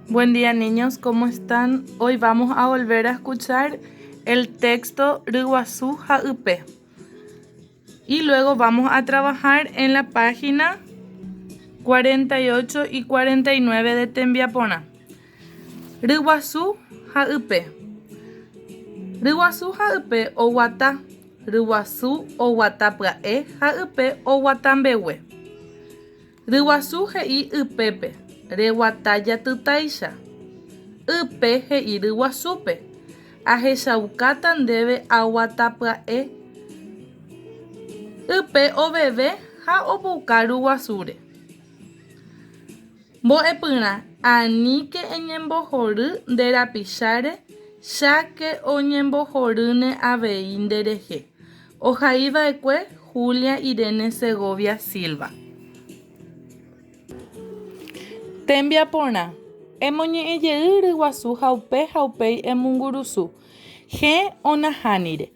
Buen día niños, ¿cómo están? Hoy vamos a volver a escuchar el texto Ryguasu ha Ype. Y luego vamos a trabajar en la página 48 y 49 de Tembiaporã. Ryguasu ha Ype. Ryguasu ha Ype oguata, ryguasu oguata pya'e ha Ype oguata mbegue. Ryguasu he'i Ypépe, Reguata jatytáicha. Ype he'i ryguasúpe, Ahechaukáta ndéve aguata pya'e. Ype oveve ha opuka ruguasúre. Mbo'epyrã, aníke eñembohory nde rapicháre, cháke oñembohorýne avei nderehe. Ohaiva'ekue Julia Irene Segovia Silva. Tembiaporã, Emoñe'ẽjey ryguasu ha upe ha upéi emungurusu. Hẽ o nahánire.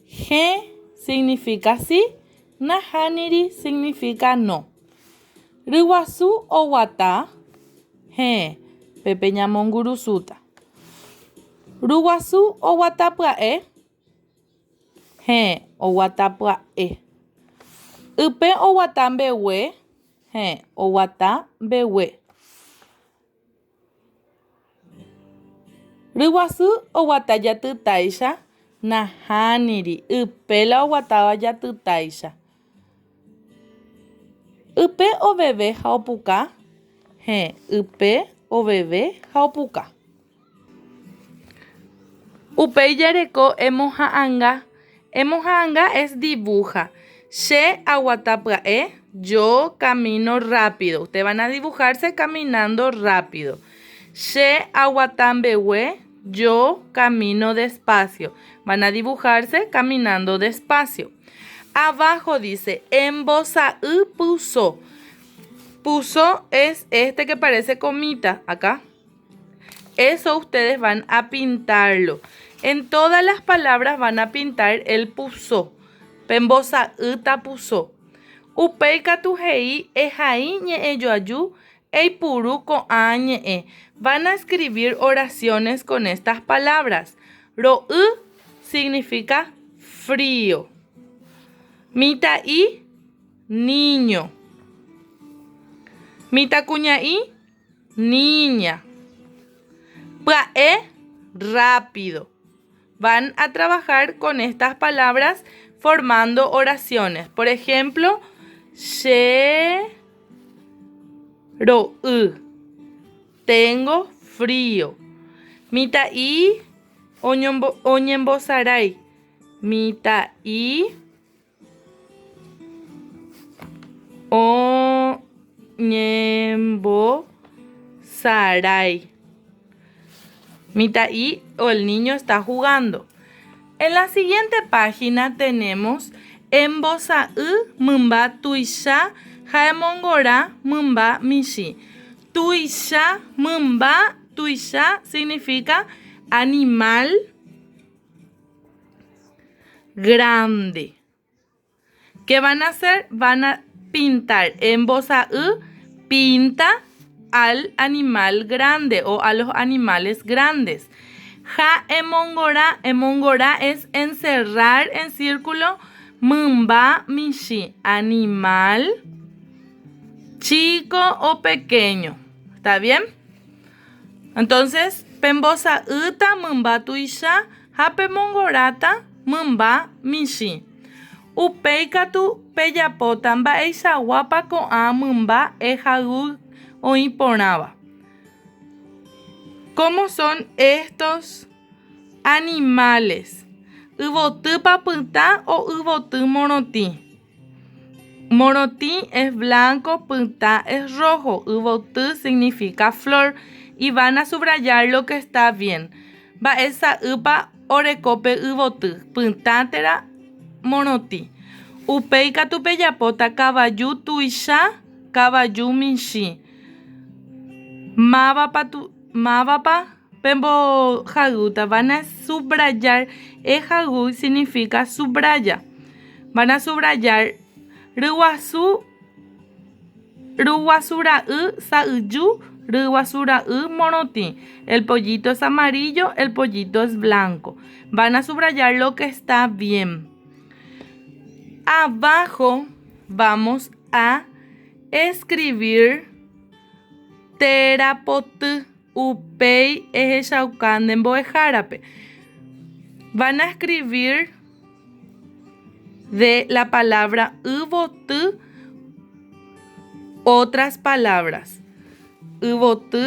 Hẽ significa sí, nahániri significa no. Ryguasu oguata, héẽ, pépe ñamongurusúta. Ruguasu oguata pya'e, héẽ, oguata pya'e. Ype oguata mbegue, héẽ, oguata mbegue. Ryguasu oguata jatytáicha, nahániri, ype la oguatáva jatytáicha. Ype oveve ha opuka, héẽ, ype oveve ha opuka. Upéi jareko emoha'ãnga. Emoha'ãnga es dibuja. Che aguata pya'e, yo camino rápido. Ustedes van a dibujarse caminando rápido. Che aguata mbegue, yo camino despacio. Van a dibujarse caminando despacio. Abajo dice, embosa'y puso. Puso es este que parece comita, acá. Eso ustedes van a pintarlo. En todas las palabras van a pintar el puso. Pembosa'ýta puso. Upéi katu he'i ehai ñe'ẽjoaju eipuru ko'ã ñe'ẽ. Van a escribir oraciones con estas palabras. Ro'y significa frío. Mitã'i, niño. Mitãkuña'i, Niña. Pya'e, rápido. Van a trabajar con estas palabras formando oraciones. Por ejemplo, che ro'y. Tengo frío. Mitã'i oñembosarái. Mitã'i Oñembosarái. Mitã'i o el niño está jugando. En la siguiente página tenemos embosa'y mymba tuicha ha emongora mymba michĩ. Tuicha, mymba tuicha significa animal. Grande. Qué van a hacer? Van a pintar. Embosa'y pinta al animal grande o a los animales grandes. Ha emongora, emongora es encerrar en círculo mymba michĩ, animal chico o pequeño. Está bien? Entonces, pembosa'ýta mymba tuicha ha pemongoráta mymba michĩ. Upéi katu pejapóta mba'eichaguápa ko'ã mymba ehayhu oĩ porãva. Cómo son estos animales? Yvotýpa pytã o yvoty morotĩ? Morotĩ es blanco, pytã es rojo, yvoty significa flor y van a subrayar lo que está bien. Mba'e sa'ýpa oreko pe yvoty, pytã térã morotĩ. Upéi katu pejapóta kavaju tuicha, kavaju michĩ. Mávapa, mávapa pembohayúta? Van a subrayar, ehayhu significa subraya. Van a subrayar ryguasu, ryguasu ra'y sa'yju. Ryguasu ra'y morotĩ. El pollito es amarillo, el pollito es blanco. Van a subrayar lo que está bien. Abajo vamos a escribir téra poty upéi ehechauka nde mbo'ehárape. Van a escribir de la palabra yvoty otras palabras. Yvoty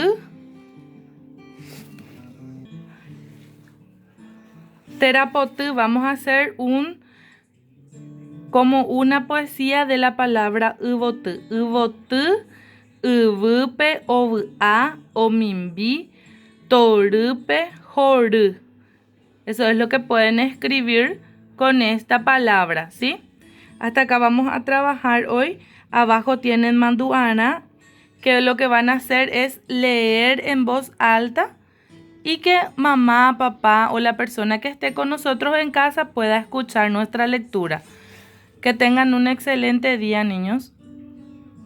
téra poty vamos a hacer un como una poesía de la palabra yvoty. Yvoty yvýpe ovy'a omimbi torýpe hory. Eso es lo que pueden escribir con esta palabra, ¿sí? Hasta acá vamos a trabajar hoy. Abajo tienen mandu'arã, que lo que van a hacer es leer en voz alta y que mamá, papá o la persona que esté con nosotros en casa pueda escuchar nuestra lectura. Que tengan un excelente día, niños.